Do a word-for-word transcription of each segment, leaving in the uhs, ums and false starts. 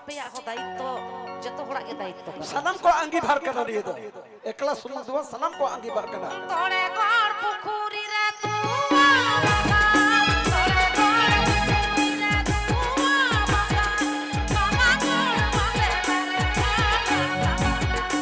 ᱟᱯᱮᱭᱟᱜ ᱦᱚᱸ ᱫᱟᱭᱤᱛᱛᱚ, ᱡᱚᱛᱚ ᱦᱚᱲᱟᱜ ᱜᱮ ᱫᱟᱭᱤᱛᱛᱚ ᱠᱟᱱᱟ᱾ ᱥᱟᱱᱟᱢ ᱠᱚᱣᱟᱜ ᱟᱸᱜᱤᱵᱷᱟᱨ ᱠᱟᱱᱟ ᱱᱤᱭᱟᱹ ᱫᱚ, ᱮᱠᱞᱟ ᱥᱩᱢᱩᱝ ᱫᱚ ᱵᱟᱝ, ᱥᱟᱱᱟᱢ ᱠᱚᱣᱟᱜ ᱟᱸᱜᱤᱵᱷᱟᱨ ᱠᱟᱱᱟ᱾ ᱛᱚᱲᱮ ᱜᱚᱲ ᱯᱩᱠᱷᱩᱨᱤ ᱨᱮ ᱛᱩᱣᱟ ᱵᱟᱜᱟᱱ, ᱛᱚᱲᱮ ᱜᱚᱲ ᱯᱩᱠᱷᱩᱨᱤ ᱨᱮ ᱛᱩᱣᱟ ᱵᱟᱜᱟᱱ, ᱵᱟᱵᱟ ᱜᱚᱲ ᱢᱟᱞᱮ ᱢᱟᱞᱮ ᱵᱟᱜᱟᱱ᱾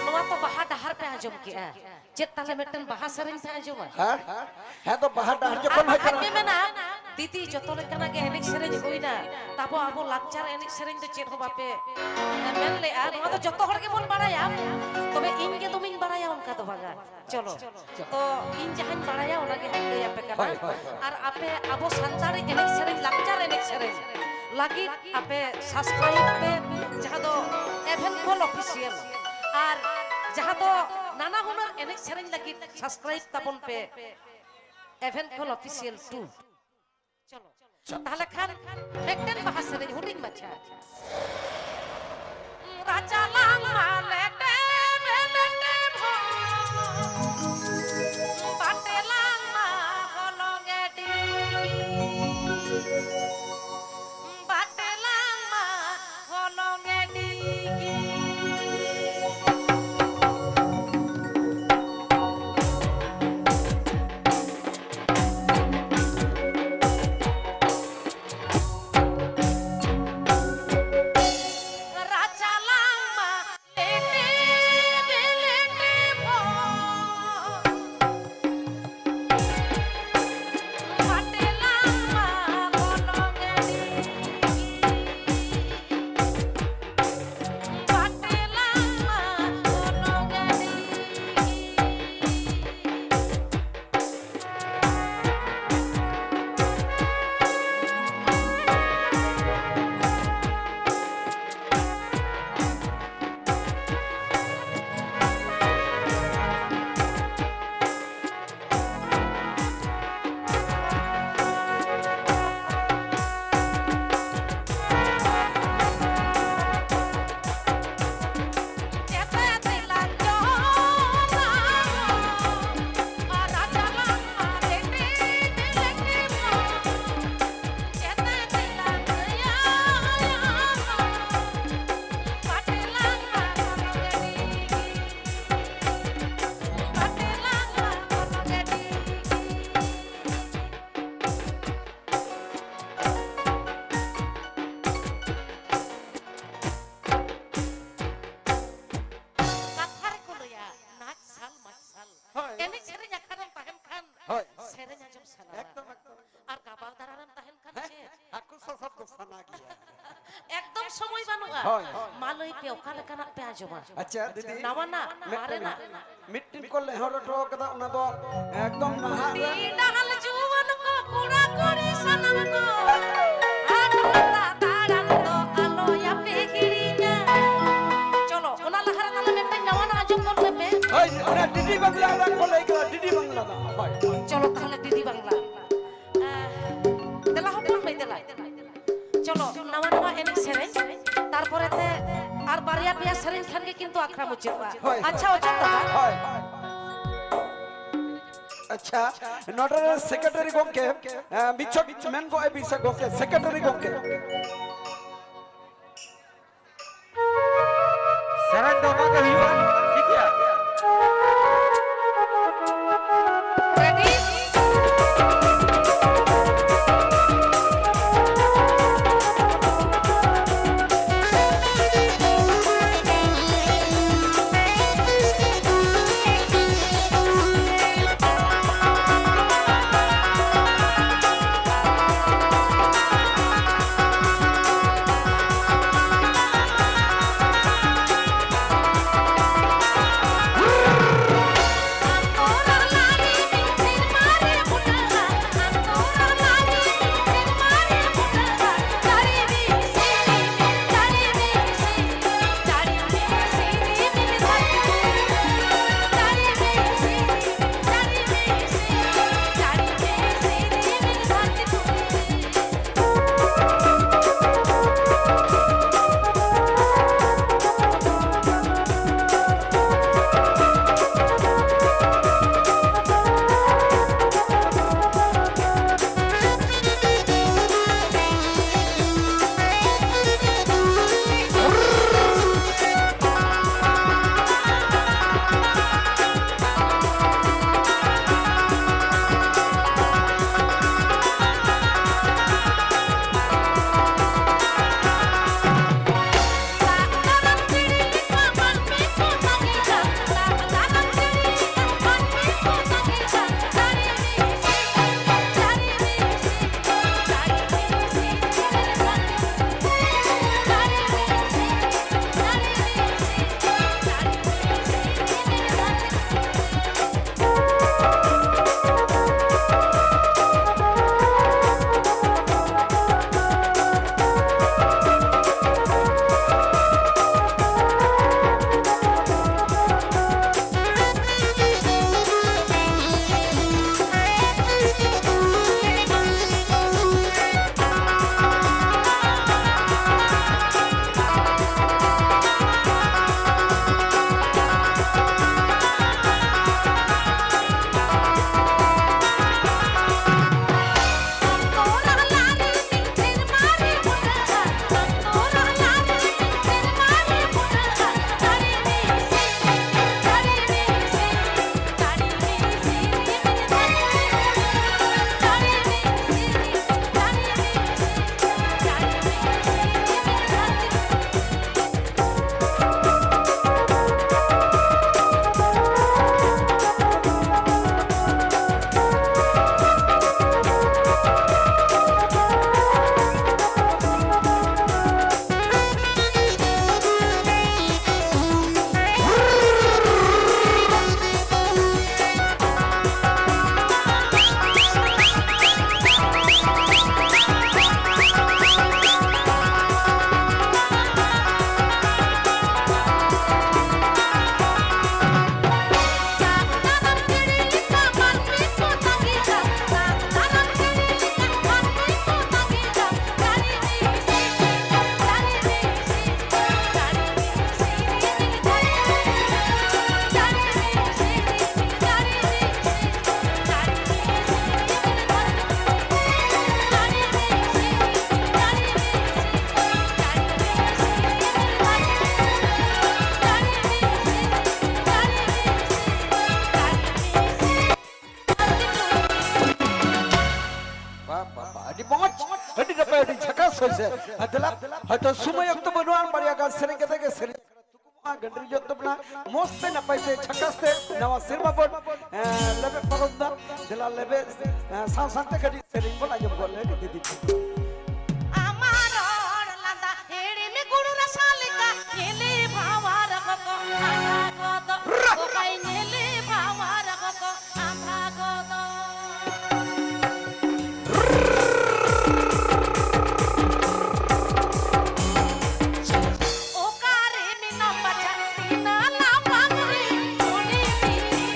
ᱱᱚᱣᱟ ᱛᱚ ᱵᱟᱦᱟ ᱰᱟᱦᱟᱨ ᱯᱮ ᱟᱸᱡᱚᱢ ᱠᱮᱜᱼᱟ᱾ ᱪᱮᱫ ᱛᱟᱦᱞᱮ ᱢᱤᱫᱴᱮᱱ ᱵᱟᱦᱟ ᱥᱮᱨᱮᱧ ᱯᱮ ᱟᱸᱡᱚᱢᱟ? ᱦᱮᱸ? ᱦᱮᱸ, ᱛᱚ ᱵᱟᱦᱟ ᱰᱟᱦᱟᱨ ᱟᱨ ᱡᱚᱠᱷᱚᱱ ᱦᱚᱭ ᱟᱡ ᱠᱟᱱᱟ᱾ ᱜᱮ ᱢᱮᱱᱟ, "ᱫᱤᱫᱤ, ᱡᱚᱛᱚ ᱞᱮᱠᱟᱱᱟᱜ ᱜᱮ ᱮᱱᱮᱡ ᱥᱮᱨᱮᱧ ᱦᱩᱭᱱᱟ, ᱛᱟᱵᱚ ᱟᱵᱚ ᱞᱟᱠᱪᱟᱨ ᱮᱱᱮᱡ ᱥᱮᱨᱮᱧ ᱫᱚ ᱪᱮᱫ ᱦᱚᱸ ᱵᱟᱯᱮ ᱢᱮᱱ ᱞᱮᱜᱼᱟ, ᱱᱚᱣᱟ ᱫᱚ ᱡᱚᱛᱚ ᱦᱚᱲ ᱜᱮᱵᱚᱱ ᱵᱟᱲᱟᱭᱟ, ᱛᱚᱵᱮ ᱤᱧ ᱜᱮ ᱫᱚᱢᱮᱧ ᱵᱟᱲᱟᱭᱟ ᱚᱱᱠᱟ ᱫᱚ ᱵᱟᱝᱟ᱾" ᱪᱚᱞᱚ, ᱛᱚ ᱤᱧ ᱡᱟᱦᱟᱸᱧ ᱵᱟᱲᱟᱭᱟ ᱚᱱᱟ ᱜᱮ ᱦᱟᱸᱜ ᱞᱟᱹᱭ ᱟᱯᱮ ᱠᱟᱱᱟ᱾ ᱦᱳᱭ, ᱦᱳᱭ, ᱦᱳᱭ᱾ ᱟᱨ ᱟᱯᱮ ᱟᱵᱚ ᱥᱟᱱᱛᱟᱲᱤ ᱮᱱᱮᱡ ᱥᱮᱨᱮᱧ, ᱞᱟᱠᱪᱟᱨ ᱮᱱᱮᱡ ᱥᱮᱨᱮᱧ ᱞᱟᱹᱜᱤᱫ ᱟᱯᱮ subscribe ᱯᱮ, ᱡᱟᱦᱟᱸ ᱫᱚ Evan Cole Official, ᱟᱨ ᱡᱟᱦᱟᱸ ᱫᱚ ᱱᱟᱱᱟ ᱦᱩᱱᱟᱹᱨ ᱮᱱᱮᱡ ᱥᱮᱨᱮᱧ ᱞᱟᱹᱜᱤᱫ subscribe ᱛᱟᱵᱚᱱ ᱯᱮ, Evan Cole Official two᱾ ᱪᱚᱞᱚ, ᱛᱟᱦᱞᱮ ᱠᱷᱟᱱ ᱢᱤᱫᱴᱮᱱ ᱵᱟᱦᱟ ᱥᱮᱨᱮᱧ ᱦᱩᱰᱤᱧ ᱢᱟᱪᱷᱟ᱾ ᱨᱟᱪᱟᱞᱟᱝ ᱢᱟ ᱞᱮᱴᱮ ᱢᱮ ᱞᱮᱴᱮ ᱵᱷᱚ, ᱵᱟᱴᱮᱞᱟᱝ ᱢᱟ ᱦᱚᱞᱚᱝ ᱮ ᱦᱟᱹᱠᱩ ᱥᱟᱥᱟᱵ ᱫᱚ ᱥᱟᱱᱟ ᱜᱮᱭᱟ᱾ ᱮᱠᱫᱚᱢ ᱥᱚᱢᱚᱭ ᱵᱟᱹᱱᱩᱜᱼᱟ᱾ ᱦᱳᱭ᱾ ᱢᱟ ᱞᱟᱹᱭ ᱯᱮ, ᱚᱠᱟ ᱞᱮᱠᱟᱱᱟᱜ ᱯᱮ ᱟᱸᱡᱚᱢᱟ? ᱟᱪᱪᱷᱟ, ᱫᱤᱫᱤ, ᱱᱟᱣᱟᱱᱟᱜ, ᱢᱤᱫᱴᱮᱱ, ᱢᱟᱨᱮᱱᱟᱜ? ᱢᱤᱫᱴᱮᱱ ᱠᱚ ᱱᱮᱦᱚᱨ ᱦᱚᱴᱚ ᱟᱠᱟᱫᱟ, ᱚᱱᱟ ᱫᱚ ᱮᱠᱫᱚᱢ ᱱᱟᱦᱟᱜ ᱨᱮ᱾ ᱰᱟᱦᱟᱞ ᱡᱩᱣᱟᱹᱱ ᱠᱚ, ᱠᱚᱲᱟ ᱠᱩᱲᱤ ᱥᱟᱱᱟᱢ ᱠᱚ, ᱦᱟᱴ ᱯᱟᱛᱟ ᱫᱟᱬᱟᱱ ᱫᱚ ᱟᱞᱚᱭᱟᱯᱮ ᱦᱤᱲᱤᱧᱟ᱾ ᱪᱚᱞᱚ, ᱚᱱᱟ ᱞᱟᱦᱟ ᱨᱮ ᱛᱟᱦᱞᱮ ᱢᱤᱫᱴᱮᱱ ᱱᱟᱣᱟᱱᱟᱜ ᱟᱸᱡᱚᱢ ᱜᱚᱫ ᱞᱮᱯᱮ᱾ ᱦᱳᱭ, ᱚᱱᱟ ᱰᱤᱰᱤ ᱵᱟᱝᱞᱟ ᱨᱮᱱᱟᱜ ᱠᱚ ᱞᱟᱹᱭ ᱠᱮᱫᱟ, ᱰᱤᱰᱤ ᱵᱟᱝᱞᱟ ᱫᱚ᱾ ᱦᱳᱭ᱾ ᱪᱚᱞᱚ ᱛᱟᱦᱞᱮ ᱰᱤᱰᱤ ᱵᱟᱝᱞᱟ᱾ ᱟᱦ, ᱫᱮᱞᱟ ᱦᱚᱯᱚᱱ ᱢᱟᱹᱭ, ᱫᱮᱞᱟ᱾ ᱪᱚᱞᱚ, ᱱᱟᱣᱟ ᱱᱟᱣᱟ ᱮᱱᱮᱡ ᱥᱮᱨᱮᱧ, ᱛᱟᱨᱯᱚᱨᱮ ᱛᱮ ᱟᱨ ᱵᱟᱨᱭᱟ ᱯᱮᱭᱟ ᱥᱮᱨᱮᱧ ᱠᱷᱟᱱ ᱜᱮ ᱠᱤᱱᱛᱩ ᱟᱠᱷᱲᱟ ᱢᱩᱪᱟᱹᱫᱚᱜᱼᱟ᱾ ᱦᱳᱭ᱾ ᱟᱪᱪᱷᱟ, ᱚᱡᱚᱭ ᱫᱟᱫᱟ᱾ ᱦᱳᱭ᱾ ᱟᱪᱪᱷᱟ, ᱱᱚᱰᱮ ᱨᱮ ᱥᱮᱠᱨᱮᱴᱟᱨᱤ ᱜᱚᱢᱠᱮ, ᱮ, ᱢᱤᱫ ᱪᱷᱚᱴ ᱢᱮᱱ ᱜᱚᱜ ᱟᱭ ᱵᱤᱱ ᱥᱮ ᱜᱚᱢᱠᱮ, ᱥᱮᱠᱨᱮᱴᱟᱨᱤ ᱜᱚᱢᱠᱮ᱾ ᱥᱮᱨᱮᱧ ᱫᱚ ᱚᱱᱟ ᱜᱮ ᱦᱩᱭᱩᱜᱼᱟ, ᱴᱷᱤᱠ ᱜᱮᱭᱟ? ᱨᱮᱰᱤ? ᱟᱹᱰᱤ ᱢᱚᱡᱽ, ᱟᱹᱰᱤ ᱱᱟᱯᱟᱭ, ᱟᱹᱰᱤ ᱡᱷᱟᱠᱟᱥ ᱦᱚᱭ ᱥᱮ᱾ ᱟᱨ ᱫᱮᱞᱟ, ᱦᱚᱭᱛᱚ ᱥᱚᱢᱚᱭ ᱚᱠᱛᱚ ᱵᱟᱹᱱᱩᱜᱼᱟ, ᱵᱟᱨᱭᱟ ᱜᱟᱱ ᱥᱮᱨᱮᱧ ᱠᱟᱛᱮ ᱜᱮ ᱥᱮᱨᱮᱧ ᱛᱩᱠᱩᱢᱚᱜᱼᱟ, ᱜᱟᱹᱰᱨᱤ ᱡᱚᱜ ᱛᱟᱵᱚᱱᱟ, ᱢᱚᱡᱽ ᱛᱮ ᱱᱟᱯᱟᱭ ᱛᱮ ᱡᱷᱟᱠᱟᱥ ᱛᱮ ᱱᱟᱣᱟ ᱥᱮᱨᱢᱟ ᱵᱚᱱ, ᱮ, ᱞᱮᱵᱮᱫ ᱯᱟᱨᱚᱢ ᱫᱟ᱾ ᱫᱮᱞᱟ ᱞᱮᱵᱮᱫ, ᱮ, ᱥᱟᱶ ᱥᱟᱶᱛᱮ ᱠᱟᱹᱴᱤᱡ ᱥᱮᱨᱮᱧ ᱵᱚᱱ ᱟᱸᱡᱚᱢ ᱜᱚᱫ ᱞᱮᱜᱮ ᱫᱤᱫᱤ᱾ ᱟᱢᱟᱜ ᱨᱚᱲ ᱞᱟᱸᱫᱟ ᱦᱤᱲᱤᱢ ᱜᱩᱲ ᱨᱟᱥᱟ ᱞᱮᱠᱟ ᱧᱮᱞᱮ ᱵᱷᱟᱣᱟᱨ ᱠᱚᱠᱚ ᱟᱸᱫᱷᱟ ᱜᱚᱫᱚᱜ, ᱚᱠᱟᱭ ᱧᱮᱞᱮ ᱵᱷᱟᱣᱟᱨ ᱠᱚᱠᱚ ᱟᱸᱫᱷᱟ ᱜᱚᱫᱚᱜ᱾ ᱚᱠᱟᱨᱮ ᱢᱮᱱᱟᱢ ᱵᱟᱪᱷᱟ ᱛᱤᱱᱟᱹᱜ ᱞᱟᱯᱷᱟᱝ ᱨᱮ, ᱩᱱᱤ ᱡᱤᱣᱤ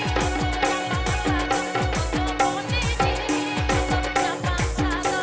ᱩᱱᱤ ᱡᱤᱣᱤ ᱧᱟᱯᱟᱢ ᱥᱟᱫᱚ᱾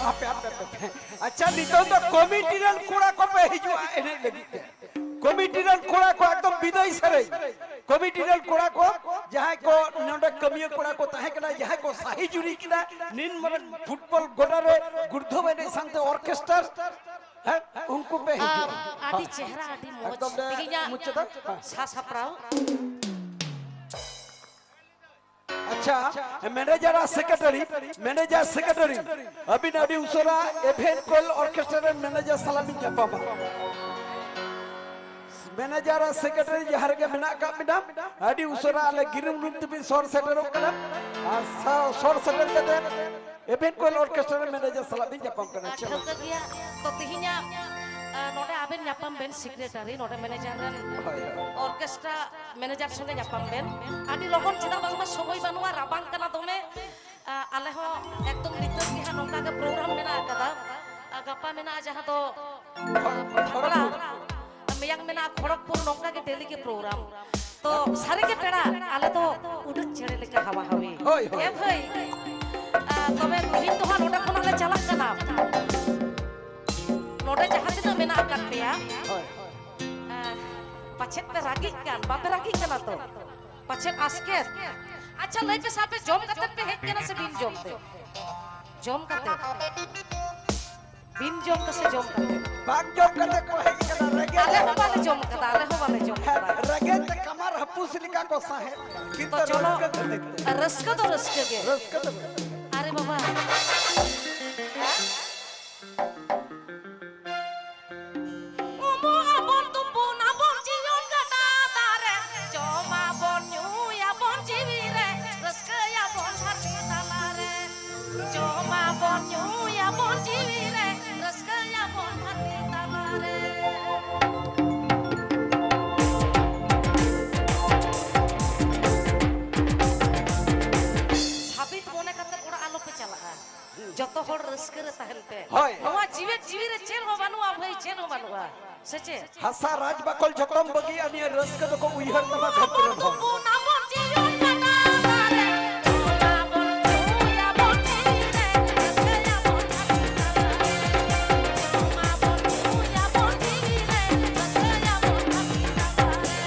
ᱟᱯᱮ, ᱟᱯᱮ, ᱟᱯᱮ, ᱟᱯᱮ᱾ ᱟᱪᱪᱷᱟ, ᱱᱤᱛᱚᱜ ᱫᱚ ᱠᱚᱢᱤᱴᱤ ᱨᱮᱱ ᱠᱚᱲᱟ ᱠᱚᱯᱮ ᱦᱤᱡᱩᱜᱼᱟ ᱮᱱᱮᱡ ᱞᱟᱹᱜᱤᱫ ᱛᱮ᱾ ᱠᱚᱢᱤᱴᱤ ᱨᱮᱱ ᱠᱚᱲᱟ ᱠᱚ ᱮᱠᱫᱚᱢ ᱵᱤᱫᱟᱹᱭ ᱥᱮᱨᱮᱧ᱾ ᱠᱚᱢᱤᱴᱤ ᱨᱮᱱ ᱠᱚᱲᱟ ᱠᱚ, ᱡᱟᱦᱟᱸᱭ ᱠᱚ ᱱᱚᱰᱮ ᱠᱟᱹᱢᱤᱭᱟᱹ ᱠᱚᱲᱟ ᱠᱚ ᱛᱟᱦᱮᱸ ᱠᱟᱱᱟ, ᱡᱟᱦᱟᱸᱭ ᱠᱚ ᱥᱟᱹᱦᱤ ᱡᱩᱨᱤ ᱠᱮᱫᱟ ᱱᱤᱱ ᱢᱟᱨᱟᱝ ᱯᱷᱩᱴᱵᱚᱞ ᱜᱚᱰᱟ ᱨᱮ ᱜᱩᱲᱫᱷᱟᱹᱣ ᱮᱱᱮᱡ ᱥᱟᱶᱛᱮ ᱚᱨᱠᱮᱥᱴᱟᱨ, ᱦᱮᱸ, ᱩᱱᱠᱩ ᱯᱮ ᱟᱨ ᱦᱤᱡᱩᱜᱼᱟ᱾ ᱟᱹᱰᱤ ᱪᱮᱦᱨᱟ, ᱟᱹᱰᱤ ᱢᱚᱡᱽ᱾ ᱮᱠᱫᱚᱢ ᱞᱮ ᱛᱮᱦᱮᱧᱟᱜ ᱢᱩᱪᱟᱹᱫᱟ᱾ ᱥᱟᱥᱟᱯᱲᱟᱣ᱾ ᱟᱪᱪᱷᱟ, ᱢᱮᱱᱮᱡᱟᱨ ᱟᱨ ᱥᱮᱠᱨᱮᱴᱟᱨᱤ, ᱢᱮᱱᱮᱡᱟᱨ ᱥᱮᱠᱨᱮᱴᱟᱨᱤ, ᱟᱹᱵᱤᱱ ᱟᱹᱰᱤ ᱩᱥᱟᱹᱨᱟ ᱮᱵᱷᱮᱱ ᱠᱚᱭᱮᱞ ᱚᱨᱠᱮᱥᱴᱨᱟ ᱨᱮᱱ ᱢᱮᱱᱮᱡᱟᱨ ᱥᱟᱞᱟᱜ ᱵᱤᱱ ᱧᱟᱯᱟᱢᱟ᱾ ᱢᱮᱱᱮᱡᱟᱨ ᱟᱨ ᱥᱮᱠᱨᱮᱴᱟᱨᱤ ᱡᱟᱦᱟᱸ ᱨᱮᱜᱮ ᱢᱮᱱᱟᱜ ᱟᱠᱟᱫ ᱵᱤᱱᱟ, ᱟᱹᱰᱤ ᱩᱥᱟᱹᱨᱟ ᱟᱞᱮ ᱜᱤᱨᱤ ᱩᱱᱩᱢ ᱛᱮᱵᱤᱱ ᱥᱚᱨ ᱥᱮᱴᱮᱨᱚᱜ ᱠᱟᱱᱟ᱾ ᱟᱨ ᱥᱟ-, ᱥᱚᱨ ᱥᱮᱴᱮᱨ ᱠᱟᱛᱮ ᱮᱵᱷᱮᱱ ᱠᱚᱭᱮᱞ ᱚᱨᱠᱮᱥᱴᱨᱟ ᱨᱮᱱ ᱢᱮᱱᱮᱡᱟᱨ ᱥᱟᱞᱟᱜ ᱵᱤᱱ ᱧᱟᱯᱟᱢ ᱠᱟᱱᱟ᱾ ᱟᱨ ᱪᱮᱫ ᱴᱷᱟᱹᱣᱠᱟᱹ ᱜᱮᱭᱟ᱾ ᱛᱚ, ᱛᱮᱦᱮᱧᱟᱜ, ᱟ, ᱱᱚᱰᱮ ᱟᱵᱮᱱ ᱧᱟᱯᱟᱢ ᱵᱮᱱ ᱥᱮᱠᱨᱮᱴᱟᱨᱤ, ᱱᱚᱰᱮ ᱢᱮᱱᱮᱡᱟᱨ ᱨᱮᱱ ᱦᱳᱭ, ᱦᱳᱭ᱾ ᱚᱨᱠᱮᱥᱴᱨᱟ ᱢᱮᱱᱮᱡᱟᱨ ᱥᱚᱸᱜᱮ ᱧᱟᱯᱟᱢ ᱵᱮᱱ᱾ ᱟᱹᱰᱤ ᱞᱚᱜᱚᱱ, ᱪᱮᱫᱟᱜ ᱵᱟᱝᱢᱟ ᱥᱚᱢᱚᱭ ᱵᱟᱹᱱᱩᱜᱼᱟ, ᱨᱟᱵᱟᱝ ᱠᱟᱱᱟ ᱫᱚᱢᱮ᱾ ᱟ, ᱟᱞᱮ ᱦᱚᱸ ᱮᱠᱫᱚᱢ ᱧᱤᱫᱟᱹ ᱜᱮ ᱦᱟᱸᱜ ᱱᱚᱝᱠᱟ ᱜᱮ ᱯᱨᱳᱜᱨᱟᱢ ᱢᱮᱱᱟᱜ ᱟᱠᱟᱫᱟ᱾ ᱟ, ᱜᱟᱯᱟ ᱢᱮᱱᱟᱜᱼᱟ ᱡᱟᱦᱟᱸ ᱫᱚ, ᱟ, ᱵᱷᱟᱜᱽᱲᱟ, ᱢᱮᱭᱟᱝ ᱢᱮᱱᱟᱜᱼᱟ ᱠᱷᱚᱲᱚᱜᱽᱯᱩᱨ, ᱱᱚᱝᱠᱟ ᱜᱮ ᱰᱮᱞᱤ ᱜᱮ ᱯᱨᱳᱜᱨᱟᱢ᱾ ᱛᱚ ᱥᱟᱹᱨᱤ ᱜᱮ ᱯᱮᱲᱟ, ᱟᱞᱮ ᱫᱚ ᱩᱰᱟᱹᱜ ᱪᱮᱬᱮ ᱞᱮᱠᱟ ᱦᱟᱣᱟ ᱦᱟᱣᱤ᱾ ᱦᱳᱭ, ᱦᱳᱭ᱾ ᱮ ᱵᱷᱟᱹᱭ, ᱟ, ᱛᱚᱵᱮ ᱛᱤᱦᱤᱧ ᱫᱚ ᱦᱟᱸᱜ ᱱᱚᱰᱮ ᱠᱷᱚᱱᱟᱜ ᱞᱮ ᱪᱟᱞᱟᱜ ᱠᱟᱱᱟ᱾ ᱱᱚᱰᱮ ᱡᱟᱦᱟᱸ ᱛᱤᱱᱟᱹᱜ ᱢᱮᱱᱟᱜ ᱟᱠᱟᱫ ᱯᱮᱭᱟ, ᱦᱳᱭ᱾ ᱟ, ᱯᱟᱪᱮᱫ ᱯᱮ ᱨᱟᱹᱜᱤᱜ ᱠᱟᱱ, ᱵᱟᱯᱮ ᱨᱟᱹᱜᱤᱜ ᱠᱟᱱᱟ ᱛᱚ? ᱯᱟᱪᱮᱫ ᱟᱥᱠᱮᱛ? ᱟᱪᱪᱷᱟ, ᱞᱟᱹᱭ ᱯᱮᱥᱮ, ᱟᱯᱮ ᱡᱚᱢ ᱠᱟᱛᱮ ᱯᱮ ᱦᱮᱡ ᱠᱟᱱᱟ ᱥᱮ ᱵᱤᱱ ᱡᱚᱢ ᱛᱮ? ᱡᱚᱢ ᱠᱟᱛᱮ? ᱵᱤᱱ ᱡᱚᱢ ᱛᱮ ᱥᱮ ᱡᱚᱢ ᱠᱟᱛᱮ? ᱵᱟᱝ ᱡᱚᱢ ᱠᱟᱛᱮ ᱠᱚ ᱦᱮᱡ ᱠᱟᱱᱟ, ᱨᱮᱸᱜᱮᱡ ᱟᱞᱮ ᱦᱚᱸ ᱛᱮ᱾ ᱵᱟᱞᱮ ᱡᱚᱢ ᱠᱟᱫᱟ, ᱟᱞᱮ ᱦᱚᱸ ᱵᱟᱞᱮ ᱡᱚᱢ ᱦᱮᱸ, ᱠᱟᱫᱟ᱾ ᱨᱮᱸᱜᱮᱡ ᱛᱮ ᱠᱟᱢᱟᱨ ᱦᱟᱹᱯᱩᱥ ᱞᱮᱠᱟ ᱠᱚ ᱥᱟᱦᱮᱫ, ᱠᱤᱱᱛᱩ ᱛᱚ ᱪᱚᱞᱚ, ᱨᱟᱹᱥᱠᱟᱹ ᱠᱷᱟᱹᱛᱤᱨ ᱛᱮ᱾ ᱨᱟᱹᱥᱠᱟᱹ ᱫᱚ ᱨᱟᱹᱥᱠᱟᱹ ᱜᱮ᱾ ᱨᱟᱹᱥᱠᱟᱹ ᱫᱚ ᱨᱟᱹᱥᱠᱟᱹ᱾ ᱟᱨᱮ ᱵᱟᱵᱟ᱾ ᱩᱢᱩᱜ ᱟᱵᱚᱱ, ᱛᱩᱯᱩᱱ ᱟᱵᱚᱱ, ᱡᱤᱭᱚᱱ ᱜᱟᱰᱟ ᱫᱟᱜ ᱨᱮ᱾ ᱡᱚᱢ ᱟᱵᱚᱱ, ᱧᱩᱭ ᱟᱵᱚᱱ, ᱡᱤᱣᱤ ᱨᱮ᱾ ᱨᱟᱹᱥᱠᱟᱹᱭ ᱟᱵᱚᱱ ᱫᱷᱟᱹᱨᱛᱤ ᱛᱟᱞᱟ ᱨᱮ᱾ ᱡᱚᱢ ᱟᱵᱚᱱ, ᱧᱩᱭ ᱟᱵᱚᱱ, ᱡᱤᱣᱤ ᱨᱮ᱾ ᱨᱟᱹᱥᱠᱟᱹᱭ ᱟᱵᱚᱱ ᱫᱷᱟᱹᱨᱛᱤ ᱛᱟᱞᱟ ᱨᱮ᱾ ᱦᱟᱹᱯᱤᱫ ᱢᱚᱱᱮ ᱠᱟᱛᱮ ᱚᱲᱟᱜ ᱟᱞᱚ ᱯᱮ ᱪᱟᱞᱟᱜᱼᱟ᱾ ᱡᱚᱛᱚ ᱦᱚᱲ ᱨᱟᱹᱥᱠᱟᱹ ᱨᱮ ᱛᱟᱦᱮᱱ ᱯᱮ᱾ ᱦᱳᱭ᱾ ᱱᱚᱣᱟ ᱡᱤᱣᱮᱫ ᱡᱤᱣᱤ ᱨᱮ ᱪᱮᱫ ᱦᱚᱸ ᱵᱟᱹᱱᱩᱜᱼᱟ ᱵᱷᱟᱹᱭ, ᱪᱮᱫ ᱦᱚᱸ ᱵᱟᱹᱱᱩᱜᱼᱟ᱾ ᱥᱮ ᱪᱮᱫ? ᱦᱟᱥᱟ ᱨᱟᱡᱽ ᱵᱟᱠᱚᱞ ᱡᱚᱛᱚᱢ ᱵᱟᱹᱜᱤᱭᱟ, ᱱᱤᱭᱟᱹ ᱨᱟᱹᱥᱠᱟᱹ ᱫᱚᱠᱚ ᱩᱭᱦᱟᱹᱨ ᱛᱟᱢᱟ ᱫᱷᱟᱹᱨᱛᱤ ᱨᱮᱱ ᱦᱚᱲ᱾ ᱛᱩᱯᱩᱱ ᱟᱵᱚᱱ ᱡᱤᱭᱚᱱ ᱜᱟᱰᱟ ᱨᱮ, ᱡᱚᱢ ᱟᱵᱚᱱ ᱧᱩᱭᱟᱵᱚᱱ ᱡᱤᱣᱤ ᱨᱮ, ᱨᱟᱹᱥᱠᱟᱹᱭᱟᱵᱚᱱ ᱫᱷᱟᱹᱨᱛᱤ ᱛᱟᱞᱟ ᱨᱮ᱾ ᱡᱚᱢ ᱟᱵᱚᱱ ᱧᱩᱭᱟᱵᱚᱱ ᱡᱤᱣᱤ ᱨᱮ, ᱨᱟᱹᱥᱠᱟᱹᱭᱟᱵᱚᱱ ᱫᱷᱟᱹᱨᱛᱤ ᱛᱟᱞᱟ ᱨᱮ᱾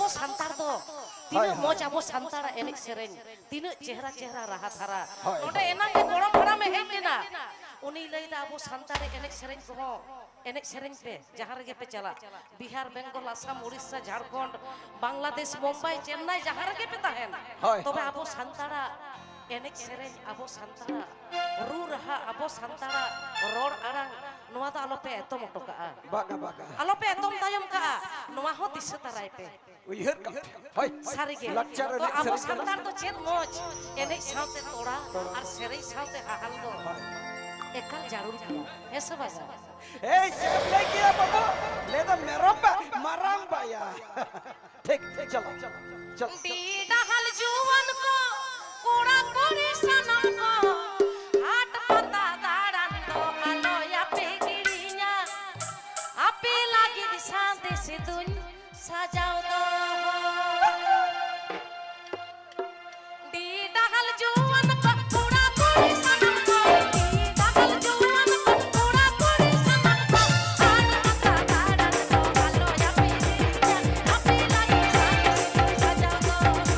ᱥᱟᱱᱛᱟᱲ ᱫᱚ ᱛᱤᱱᱟᱹᱜ ᱦᱳᱭ, ᱦᱳᱭ᱾ ᱢᱚᱡᱽ ᱟᱵᱚ ᱥᱟᱱᱛᱟᱲᱟᱜ ᱮᱱᱮᱡ ᱥᱮᱨᱮᱧ, ᱛᱤᱱᱟᱹᱜ ᱪᱮᱦᱨᱟ ᱪᱮᱦᱨᱟ ᱨᱟᱦᱟ ᱫᱷᱟᱨᱟ᱾ ᱦᱳᱭ, ᱱᱚᱰᱮ ᱦᱳᱭ᱾ ᱮᱱᱟᱝ ᱜᱮ ᱜᱚᱲᱚᱢ ᱦᱟᱲᱟᱢᱮ ᱦᱮᱡ ᱞᱮᱱᱟ, ᱩᱱᱤᱭ ᱞᱟᱹᱭᱫᱟ ᱟᱵᱚ ᱥᱟᱱᱛᱟᱲᱤ ᱮᱱᱮᱡ ᱥᱮᱨᱮᱧ ᱠᱚᱦᱚᱸ ᱮᱱᱮᱡ ᱥᱮᱨᱮᱧ ᱯᱮ ᱡᱟᱦᱟᱸ ᱨᱮᱜᱮ ᱯᱮ ᱪᱟᱞᱟᱜ, ᱵᱤᱦᱟᱨ, ᱵᱮᱝᱜᱚᱞ, ᱟᱥᱟᱢ, ᱩᱲᱤᱥᱥᱟ, ᱡᱷᱟᱲᱠᱷᱚᱸᱰ, ᱵᱟᱝᱞᱟᱫᱮᱥ, ᱢᱩᱢᱵᱟᱭ, ᱪᱮᱱᱱᱟᱭ, ᱡᱟᱦᱟᱸ ᱨᱮᱜᱮ ᱯᱮ ᱛᱟᱦᱮᱱ, ᱦᱳᱭ, ᱛᱚᱵᱮ ᱦᱳᱭ᱾ ᱟᱵᱚ ᱥᱟᱱᱛᱟᱲᱟᱜ ᱮᱱᱮᱡ ᱥᱮᱨᱮᱧ, ᱟᱵᱚ ᱥᱟᱱᱛᱟᱲᱟᱜ ᱨᱩ ᱨᱟᱦᱟ, ᱟᱵᱚ ᱥᱟᱱᱛᱟᱲᱟᱜ ᱨᱚᱲ ᱟᱲᱟᱝ, ᱱᱚᱣᱟ ᱫᱚ ᱟᱞᱚᱯᱮ ᱮᱛᱚᱢ ᱦᱚᱴᱚ ᱠᱟᱜᱼᱟ᱾ ᱵᱟᱝᱟ, ᱵᱟᱝᱟ᱾ ᱟᱞᱚᱯᱮ ᱮᱛᱚᱢ ᱛᱟᱭᱚᱢ ᱠᱟᱜᱼᱟ, ᱱᱚᱣᱟ ᱦᱚᱸ ᱫᱤᱥᱟᱹ ᱛᱟᱨᱟᱭ ᱯᱮ᱾ ᱩᱭᱦᱟᱹᱨ ᱠᱟᱛᱮ᱾ ᱦᱳᱭ᱾ ᱥᱟᱹᱨᱤᱜᱮ᱾ ᱞᱟᱠᱪᱟᱨ ᱛᱚ ᱮᱱᱮᱡ ᱟᱵᱚ ᱥᱮᱨᱮᱧ ᱠᱟᱱᱟ᱾ ᱥᱟᱱᱛᱟᱲ ᱫᱚ ᱪᱮᱫ ᱢᱚᱡᱽ, ᱮᱱᱮᱡ ᱥᱟᱶᱛᱮ ᱛᱚᱲᱟ ᱛᱚᱲᱟ᱾ ᱟᱨ ᱥᱮᱨᱮᱧ ᱥᱟᱶᱛᱮ ᱦᱟᱦᱟᱞ ᱫᱚ ᱦᱳᱭ᱾ ᱮᱠᱟᱞ ᱡᱟᱹᱨᱩᱲ ᱜᱮᱭᱟ, ᱦᱮᱸ ᱥᱮ ᱵᱟᱝ? ᱮᱭ, ᱪᱮᱫ ᱮᱢ ᱞᱟᱹᱭ ᱠᱮᱫᱟ ᱵᱟᱹᱵᱩ? ᱞᱟᱹᱭ ᱫᱚ ᱢᱮᱨᱚᱢ ᱵᱟ, ᱢᱟᱨᱟᱝ ᱵᱟᱭᱟ᱾ ᱴᱷᱤᱠ, ᱪᱚᱞᱚ, ᱪᱚᱞᱚ᱾ ᱰᱤ ᱰᱟᱦᱟᱞ ᱡᱩᱣᱟᱹᱱ ᱠᱚ, ᱠᱚᱲᱟ ᱠᱩᱲᱤ ᱥᱟᱱᱟᱢ ᱠᱚ, ᱦᱟᱴ ᱯᱟᱛᱟ ᱫᱟᱬᱟᱱ ᱫᱚ ᱟᱞᱚᱭᱟᱯᱮ ᱦᱤᱲᱤᱧᱟ᱾ ᱟᱯᱮ ᱞᱟᱹᱜᱤᱫ ᱥᱟᱸᱫᱮᱥ ᱫᱩᱧ ᱥᱟᱡᱟᱣ ᱫᱚᱦᱚ᱾ ᱰᱤ ᱰᱟᱦᱟᱞ ᱡᱩᱣᱟᱹᱱ ᱠᱚ, ᱠᱚᱲᱟ ᱠᱩᱲᱤ ᱥᱟᱱᱟᱢ ᱠᱚ, ᱰᱤ ᱰᱟᱦᱟᱞ ᱡᱩᱣᱟᱹᱱ ᱠᱚ, ᱠᱚᱲᱟ ᱠᱩᱲᱤ ᱥᱟᱱᱟᱢ ᱠᱚ, ᱦᱟᱴ ᱯᱟᱛᱟ ᱫᱟᱬᱟᱱ ᱫᱚ ᱟᱞᱚᱭᱟᱯᱮ ᱦᱤᱲᱤᱧᱟ᱾ ᱟᱯᱮ ᱞᱟᱹᱜᱤᱫ ᱥᱟᱸᱫᱮᱥ ᱫᱩᱧ ᱥᱟᱡᱟᱣ ᱫᱚᱦᱚ᱾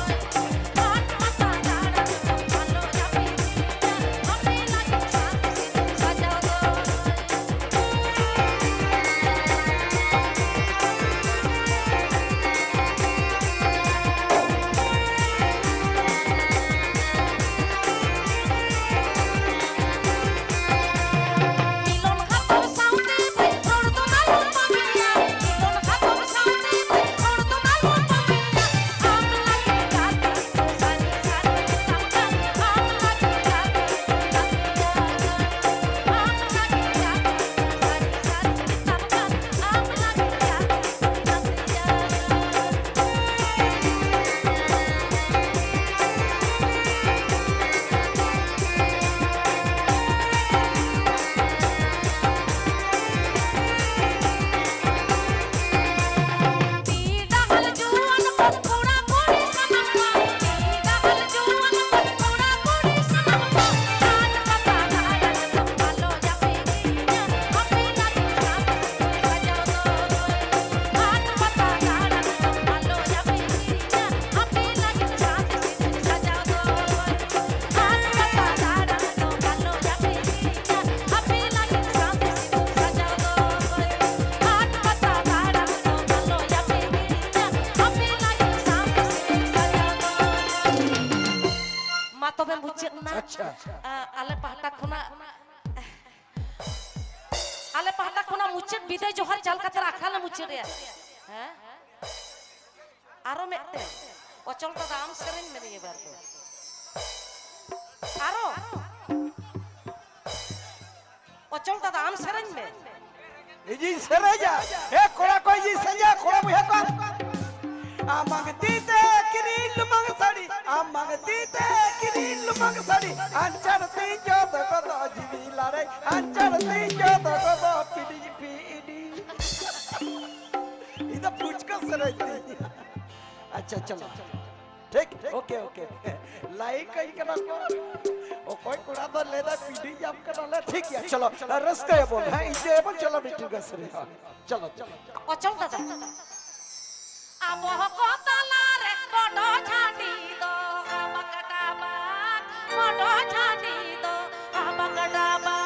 ᱢᱩᱪᱟᱹᱫ ᱨᱮᱭᱟᱜ᱾ ᱦᱮᱸ? ᱟᱨᱚ ᱢᱤᱫᱴᱮᱱ᱾ ᱚᱪᱚᱞ ᱫᱟᱫᱟ, ᱟᱢ ᱥᱮᱨᱮᱧ ᱢᱮ ᱱᱤᱭᱟᱹ ᱵᱟᱨ ᱫᱚ᱾ ᱟᱨᱚ᱾ ᱚᱪᱚᱞ ᱫᱟᱫᱟ, ᱟᱢ ᱥᱮᱨᱮᱧ ᱢᱮ᱾ ᱤᱧᱤᱧ ᱥᱮᱨᱮᱧᱟ᱾ ᱮ ᱠᱚᱲᱟ ᱠᱚ, ᱤᱧᱤᱧ ᱥᱮᱨᱮᱧᱟ, ᱠᱚᱲᱟ ᱵᱚᱭᱦᱟ ᱠᱚ᱾ ᱟᱢᱟᱝ ᱛᱤ ᱛᱮ ᱠᱤᱨᱤᱧ ᱞᱩᱢᱟᱹᱝ ᱥᱟᱹᱲᱤ, ᱟᱢᱟᱝ ᱛᱤ ᱛᱮ ᱠᱤᱨᱤᱧ ᱞᱩᱢᱟᱹᱝ ᱥᱟᱹᱲᱤ, ᱟᱧᱪᱟᱨ ᱛᱤᱧ ᱡᱚᱫᱚ ᱜᱚᱫᱚ ᱡᱤᱣᱤ ᱞᱟᱲᱮ, ᱟᱧᱪᱟᱨ ᱛᱤᱧ ᱡᱚᱫᱚ ᱜᱚᱫᱚ ᱯᱤᱰᱤ ᱯᱤᱰᱤ᱾ ᱤᱧ ᱫᱚ ᱯᱷᱩᱪᱠᱟᱹ ᱥᱮᱨᱮᱧ ᱛᱤᱧ᱾ ᱟᱪᱪᱷᱟ, ᱪᱚᱞᱚ᱾ ᱴᱷᱤᱠ, ᱳᱠᱮ, ᱳᱠᱮ᱾ ᱞᱟᱭᱤᱠ ᱟᱹᱧ ᱠᱟᱱᱟ ᱠᱚ᱾ ᱚᱠᱚᱭ ᱠᱚᱲᱟ ᱫᱚ ᱞᱟᱹᱭ ᱫᱟ ᱯᱤᱰᱤ ᱧᱟᱢ ᱠᱟᱱᱟᱞᱮ᱾ ᱴᱷᱤᱠ ᱜᱮᱭᱟ, ᱪᱚᱞᱚ, ᱨᱟᱹᱥᱠᱟᱹᱭᱟᱵᱚᱱ, ᱦᱮᱸ, enjoy ᱟᱵᱚᱱ, ᱪᱚᱞᱚ, ᱢᱤᱫᱴᱤᱡ ᱜᱟᱱ ᱥᱮᱨᱮᱧ᱾ ᱦᱮᱸ, ᱪᱚᱞᱚ, ᱪᱚᱞᱚ᱾ ᱚᱪᱚᱞ ᱫᱟᱫᱟ᱾ ᱟᱵᱚ ᱠᱚ ᱛᱟᱞᱟᱨᱮ ᱵᱚᱰᱚ ᱡᱷᱟᱹᱱᱤ ᱫᱚ ᱟᱵᱟᱠ ᱰᱟᱵᱟᱠ, ᱵᱚᱰᱚ ᱡᱷᱟᱹᱱᱤ ᱫᱚ ᱟᱵᱟᱠ ᱰᱟᱵᱟᱠ᱾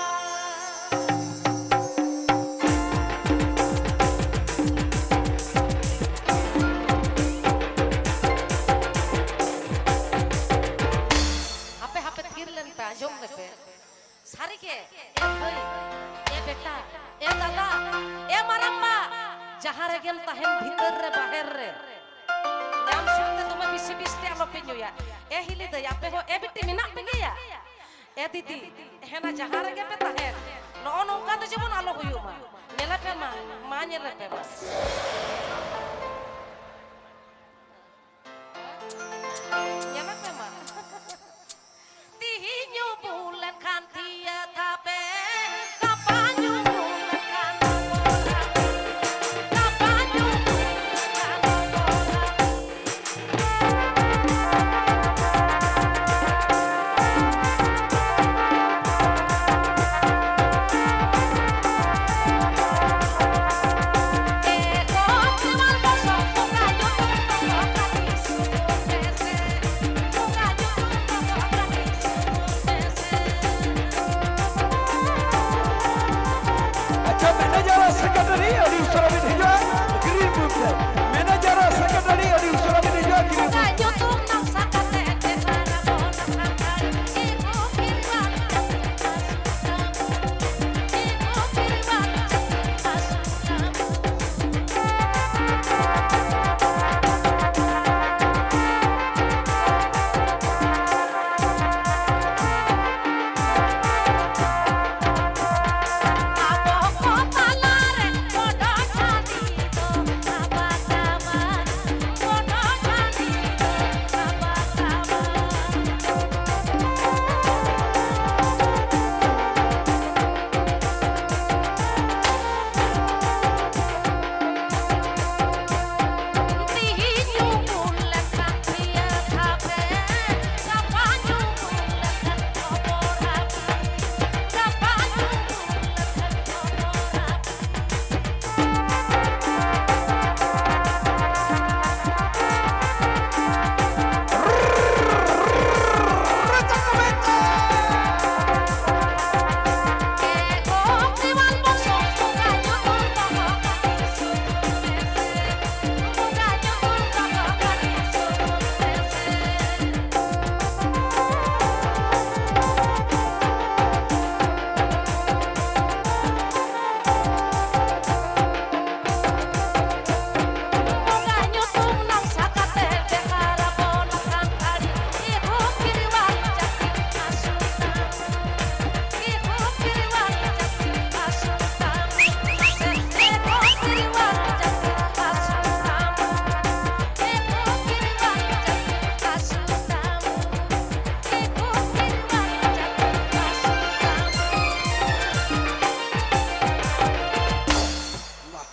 ᱦᱟᱯᱮ, ᱦᱟᱯᱮ, ᱛᱷᱤᱨ ᱞᱮᱱ ᱯᱮ, ᱟᱸᱡᱚᱢ ᱞᱮᱯᱮ᱾ ᱥᱟᱹᱨᱤᱜᱮ, ᱮ ᱵᱷᱟᱹᱭ, ᱮ ᱵᱮᱴᱟ, ᱮ ᱫᱟᱫᱟ, ᱮ ᱢᱟᱨᱟᱝᱵᱟ, ᱡᱟᱦᱟᱸ ᱨᱮᱜᱮᱢ ᱛᱟᱦᱮᱱ, ᱵᱷᱤᱛᱟᱹᱨ ᱨᱮ, ᱵᱟᱦᱮᱨ ᱨᱮ, ᱧᱟᱢ ᱥᱩᱠ ᱛᱮ ᱫᱚᱢᱮ ᱵᱤᱥᱤ ᱵᱤᱥ ᱛᱮ ᱟᱞᱚᱯᱮ ᱧᱩᱭᱟ᱾ ᱮ ᱦᱤᱞᱤ ᱫᱟᱹᱭ, ᱟᱯᱮ ᱦᱚᱸ, ᱮ ᱵᱤᱴᱤ, ᱢᱮᱱᱟᱜ ᱯᱮ ᱜᱮᱭᱟ? ᱮ ᱫᱤᱫᱤ, ᱦᱮᱱᱟ, ᱡᱟᱦᱟᱸ ᱨᱮᱜᱮ ᱯᱮ ᱛᱟᱦᱮᱱ, ᱱᱚᱜᱼᱚ ᱱᱚᱝᱠᱟ ᱫᱚ ᱡᱮᱢᱚᱱ ᱟᱞᱚ ᱦᱩᱭᱩᱜ ᱢᱟ᱾ ᱧᱮᱞᱮ ᱯᱮ ᱢᱟ, ᱢᱟ ᱧᱮᱞᱮ ᱯᱮ ᱢᱟ᱾